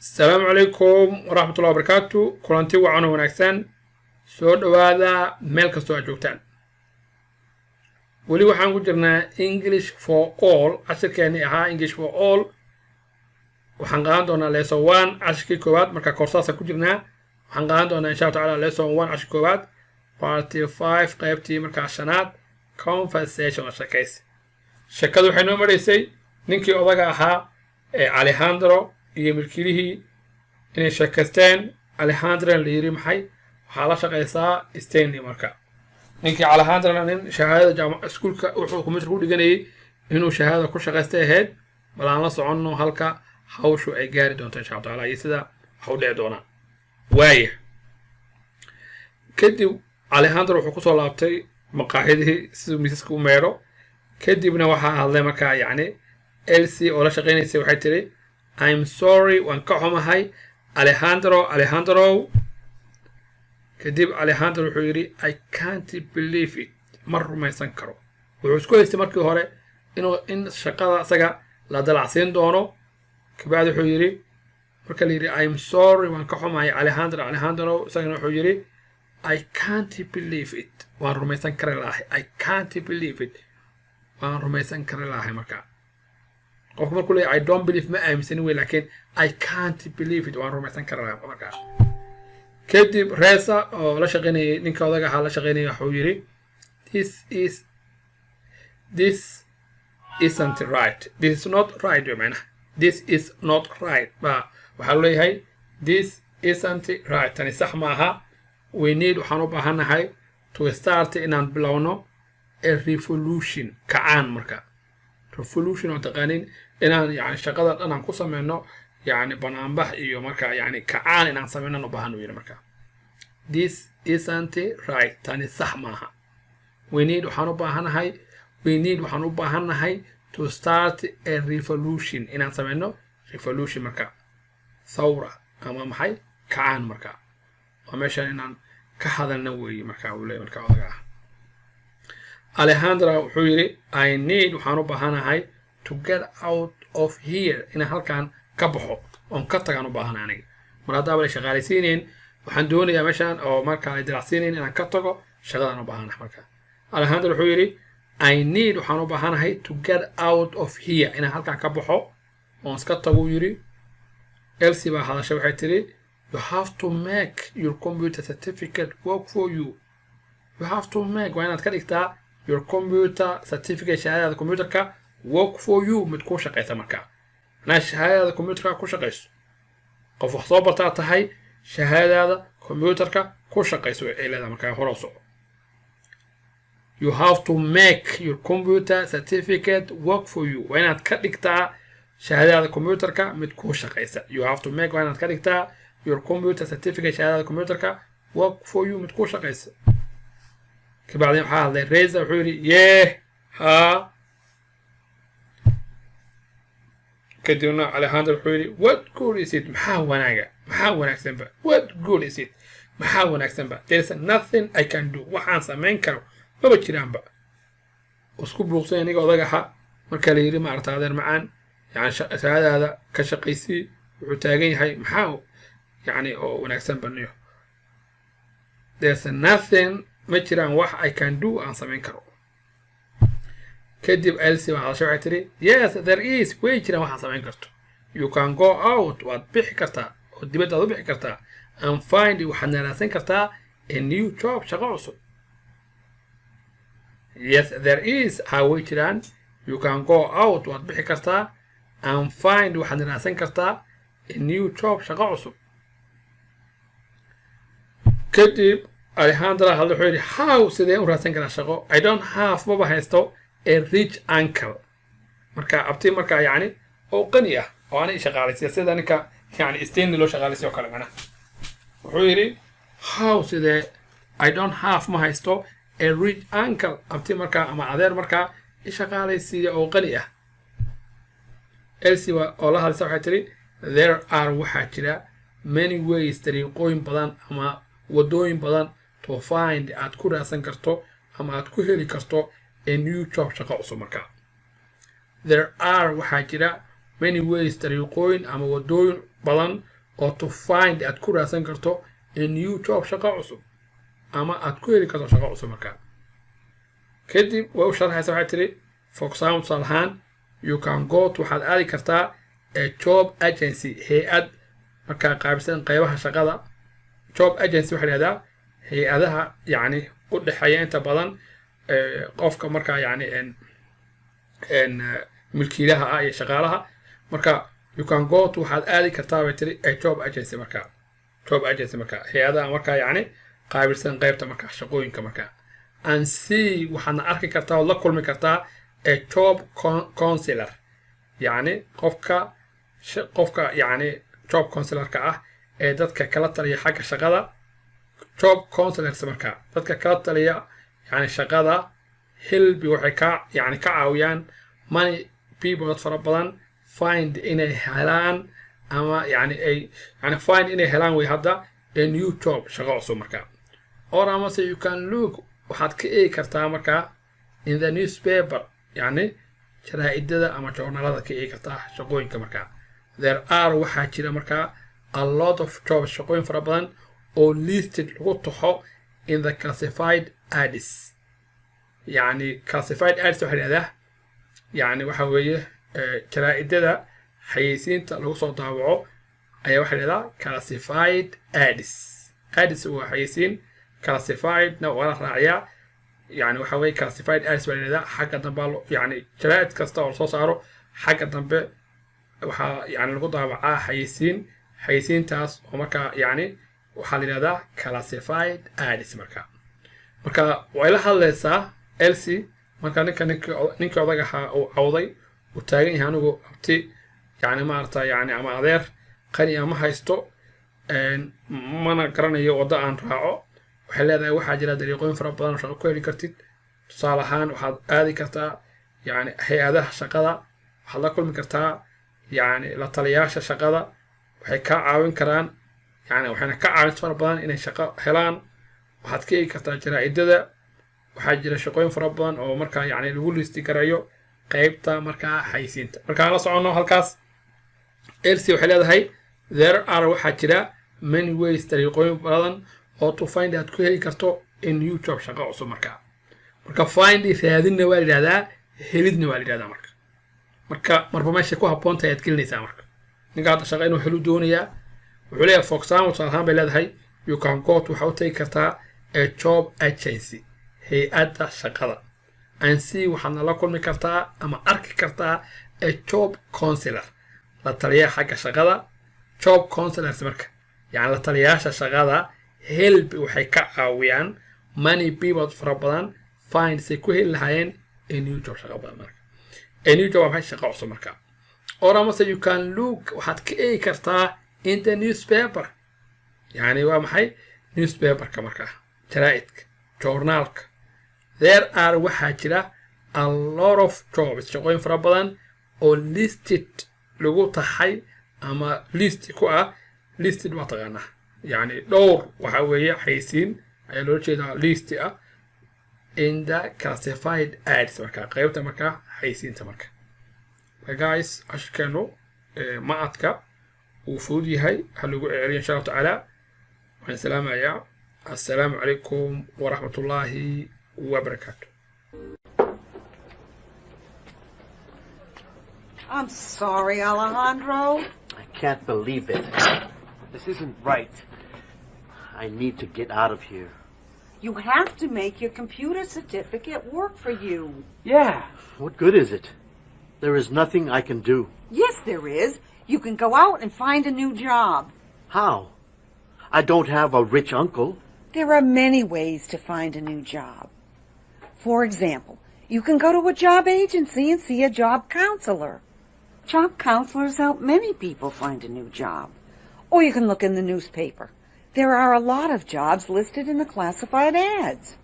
Asalaamu calaykum waraxmatullahi wabarakaatu. Kulanti wacan oo wanaagsan. Soo dhowaada meel kastoo aad joogtaan. Weli waxaan ku jirnaa English for All, cashirkeenii ahaa English for All. Waxaan qaadan doonaa lesson 1, cashirkii koowaad. Marka koorsadaasaan ku jirnaa, waxaan qaadan doonaa, insha Allahu tacaala, lesson 1, cashir koowaad, part 5, qaybtii markaa shanaad, conversation, sheekaysi. Sheekadu waxay noo maraysay ninkii odaga ahaa ee Alejandro iyo milkiilihii inay sheekaysteen. Alejandrona la yiri, "Maxay waxaa la shaqaysaa Stanley?" Marka ninkii Alejandrona nin shahaadada jaamac iskuulka wuxuu computer ku dhiganayay inuu shahaadada ku shaqaystay ahayd. Bal aan la soconno halka hawshu ay gaari doonto, insha Allahu tacaala, iyo sida wax u dhici doonaa. Waaya, kadib Alejandro wuxuu kusoo laabtay maqaaxidihii siduu miisaska u meedho. Kadibna waxaa hadlay markaa, yacni, Elsie oo la shaqaynaysay. Waxay tiri, "I'm sorry," waan ka xumahay, "Alejandro, Alejandro." Kadib Alejandro wuxuu yidhi, "I can't believe it," ma rumaysan karo. Wuxuu isku haystay markii hore inuu in shaqada isaga la dalacsiin doono. Kabacdi wuxuu yidhi, marka la yidhi, "I'm sorry," waan ka xumahay, "Alejandro, Alejandro," isagana wuxuu yidhi, "I can't believe it," waan rumaysan kari lahay. "I can't believe it," waan rumaysan kari lahay. Marka qofku markuu leeyahay "I don't believe," ma aaminsanin wey, laakiin "I can't believe it," waan rumaysan kari lahay. Markaa kadib Resa oo la shaqaynayay ninka odaga ahaa la shaqaynayay wuxuu yidhi, This isn't right. This is not right," wey macnaha. "This is not right" ba waxaa leeyahay. "This isn't right," tani sax ma aha. "We need," waxaan u baahannahay, "to start," inaan bilowno, "a revolution," kacaan. Marka revolution oo taqaanin, inaan yani shaqada dhan aan ku sameyno, yani, banaanbax iyo marka, yani, kacaan inaan sameynan u baahan, u yidhi. Marka "This isn't right," tani sax maaha. "We need," waxaan u baahanahay, "we need," waxaan u baahannahay, "to start a revolution," inaan sameyno revolution, marka thawra ama maxay, kacaan. Marka waa meeshan inaan ka hadalna weeye marka, uu leeyahy. Marka odaga ah Alejandra wuxuu yidhi, "I need," waxaan u baahanahay, "to get out of here," inaan halkan ka baxo oon ka tagaan u baahanahay aniga. Mar haddaaba la shaqaalaysiinayn, waxaan doonayaa meeshan oo markaa ay dilacsiinayn inaan ka tago shaqadaan u baahanahay. Marka Alejandra wuxuu yidhi, "I need," waxaan u baahanahay, "to get out of here," inaan halkan ka baxo oon iska tago, uu yidhi. Elsie baa hadashay. Waxay tidhi, "You have to make your computer certificate work for you." "You have to make," waa inaad ka dhigtaa, "your computer certificate," shahaadada computerka, "work for you," mid kuu shaqaysa. Markaa macnaha shahaadada computerka ku shaqayso. Qof wax soo bartaa tahay, shahaadada computerka ku shaqayso ay leedahay. Markaa hore u soco. "You have to make your computer certificate work for you," waa inaad ka dhigtaa shahaadada computerka mid kuu shaqaysa. "You have to make," waa inaad ka dhigtaa, "your computer certificate," shahaadada computerka, "work for you," mid kuu shaqaysa. Kabacdin waxaa hadlay Reza. Wuxuu yidhi, "Yeah, haa." Kadibna Alejandro wuxuu yidhi, "What good is it?" Maxaa wanaaga, maxaa wanaagsanba? "What good is it?" Maxaa wanaagsanba? "There is nothing I can do." Waxaan samayn karo maba jiraanba. Isku buuqsan aniga odaga ahaa. Marka la yidhi, "Maarata, adeer macaan, yani shahaadadaada ka shaqaysii," wuxuu taagan yahay, "Maxaa, yani, oo wanaagsan baniyo?" "There's nothing," ma jiraan wax, "I can do," aan samayn karo. Kadib Elsie baa hadashay. Waxay tidhi, "Yes, there is," way jiraan waxaad samayn karto. "You can go out," waad bixi kartaa oo dibaddaad u bixi kartaa, "and find," waxaad raadsan kartaa, "a new job," shaqo cusub. "Yes, there is," ha, way jiraan, "you can go out," waad bixi kartaa, "and find," waxaad raadsan kartaa, "a new job," shaqo cusub. Kadib Alejandra hadla. Wuxuu yidhi, "How?" Sidee u raadsan karaa shaqo? "I don't have," maba haysto, "a rich uncle," marka abti marka, yacni, oo qani ah oo ani shaqaalaysiya, sida ninka, yani, Stanley loo shaqaalaysiyo oo kale. Macnaha wuxuu yidhi, "How?" Sidee? "I don't have," ma haysto, "a rich uncle," abti markaa ama adeer markaa ishaqaalaysiiya oo qani ah. Elsie oo la hadlaysa waxay tiri, "There are," waxaa jira, "many ways," dariiqooyin badan ama wadooyin badan, "to find," aad ku raadsan karto ama aad ku heli karto, "a new job," shaqo cusub. Markaa "there are," waxaa jira, "many ways," dariiqooyin ama wadooyin badan. oo to find aad ku raadsan karto a new job, shaqo cusub, ama aad ku heli karto shaqo cusub. Markaa kadib way u sharaxaysa. Waxay tiri, for example, tusaale ahaan, you can go to, waxaad aadi kartaa, a job agency, hay-ad markaa qaabilsan qeybaha shaqada. Job agency waxaa yidhahdaa hay-adaha yacni u dhexeeya inta badan qofka markaa yacni milkiilaha ah iyo shaqaalaha. Marka you can go to, waxaad aadi kartaa, bay tiri, a job agency. Markaa job agency marka hay-adaha markaa yacni qaabilsan qeybta markaa shaqooyinka markaa, and see, waxaadna arki kartaa ood la kulmi kartaa, a job counselor, yacni qofka yacni job counselorka ah ee dadka kala taliya xagga shaqada. Job counselors marka dadka kala taliya yani shaqada, help, waxay ka yani ka caawiyaan, many people, dad fara badan, find, inay helaan ama yani ay yani find, inay helaan way hadda, a new job, shaqo cusub marka. Or, amase, you can look, waxaad ka eegi kartaa markaa, in the newspaper, yani jaraa'idada ama joornaalada ka eegi kartaa shaqooyinka markaa. There are, waxaa jira markaa, a lot of jobs, shaqooyin fara badan oo listed, lagu taxo, in the classified ads. Yani classified ads waxaa yidhahdaa yani waxa weeye jaraa'idada xayeysiinta lagu soo daawaco ayaa waxaa yidhahdaa classified ads. Ads waa xayeysiin, classifiedna waa la raaciyaa. Yani waxa weeye classified ads baa la yidhahdaa. Xagga dambe yani jaraa'id kasta oo lasoo saaro xagga dambe waxaa yani lagu daabacaa xayeysiin. Xayeysiintaas oo markaa yani waxaa la yidhahdaa classified ads. Marka way la hadlaysaa Elsie. Marka ninka ninkii odag ahaa uu cawday, uu taagan yahay, anigu abti yani maarata yani ama adeer qani ama haysto, mana garanayo waddo aan raaco. Waxay leedahay, waxaa jira dariiqooyin fara badan oo shaqo ku heli kartid. Tusaale ahaan, waxaad aadi kartaa yani hay-adaha shaqada, waxaad la kulmi kartaa yani la taliyaasha shaqada, waxay kaa caawin karaan, yani waxayna ka caawin fara badan inay shaqo helaan. Waxaad ka eegi kartaa jaraa'idada, waxaa jira shaqooyin fara badan oo markaa yani lagu listi garayo qeybta markaa xayisiinta. Markaan la soconno halkaas, Elsie waxay leedahay, there are, waxaa jira, many ways, dariiqooyin badan oo to find, aad ku heli karto, a new job, shaqo cusub markaa. Marka find raadinna waa la yidhahdaa, helidna waa la yidhahdaa. Marka marba meeshay ku habboon tahay aad gelinaysaa. Marka ninka hadda shaqa inuu helu doonayaa. Wuxuu leeyahay, for example, tusaale ahaan bay leedahay, you can go to, waxaa u tagi kartaa, a job agency, hay-adda shaqada, and see, waxaadna la kulmi kartaa ama arki kartaa, a job counselor, la taliyaha xagga shaqada. Job counselors marka yani la taliyaasha shaqada, help, waxay ka caawiyaan, many people, fara badan, find, say ku heli lahaayeen, a new job, shaqa badan. Marka a new job waa maxay? Shaqa cusub marka. Or, amase, you can look, waxaad ka eegi kartaa, in the newspaper. Yani waa maxay newspaperka? Markaa jaraa'idka, journaalka. There are, waxaa jira, a lot of jobs, shaqooyin fara badan oo listed, lagu taxay ama list ku ah. Listed waa taqaanaa, yani dhowr waxa weeye xayisiin ayaa loola jeedaa list ah, in the classified ads, marka qaybta markaa xayisiinta. Marka guys, cashirkeenu macadka uu fudud yahay, ha lagu celiyo insha Allahu tacaala. Waan salaamayaa. Assalaamu calaykum waraxmat ullaahi wabarakaatu. I'm sorry, Alejandro. I can't believe it. This isn't right. I need to get out of here. You have to make your computer certificate work for you. Yeah. What good is it? There is nothing I can do. Yes, there is. You can go out and find a new job. How? I don't have a rich uncle. There are many ways to find a new job. For example, you can go to a job agency and see a job counselor. Job counselors help many people find a new job. Or you can look in the newspaper. There are a lot of jobs listed in the classified ads.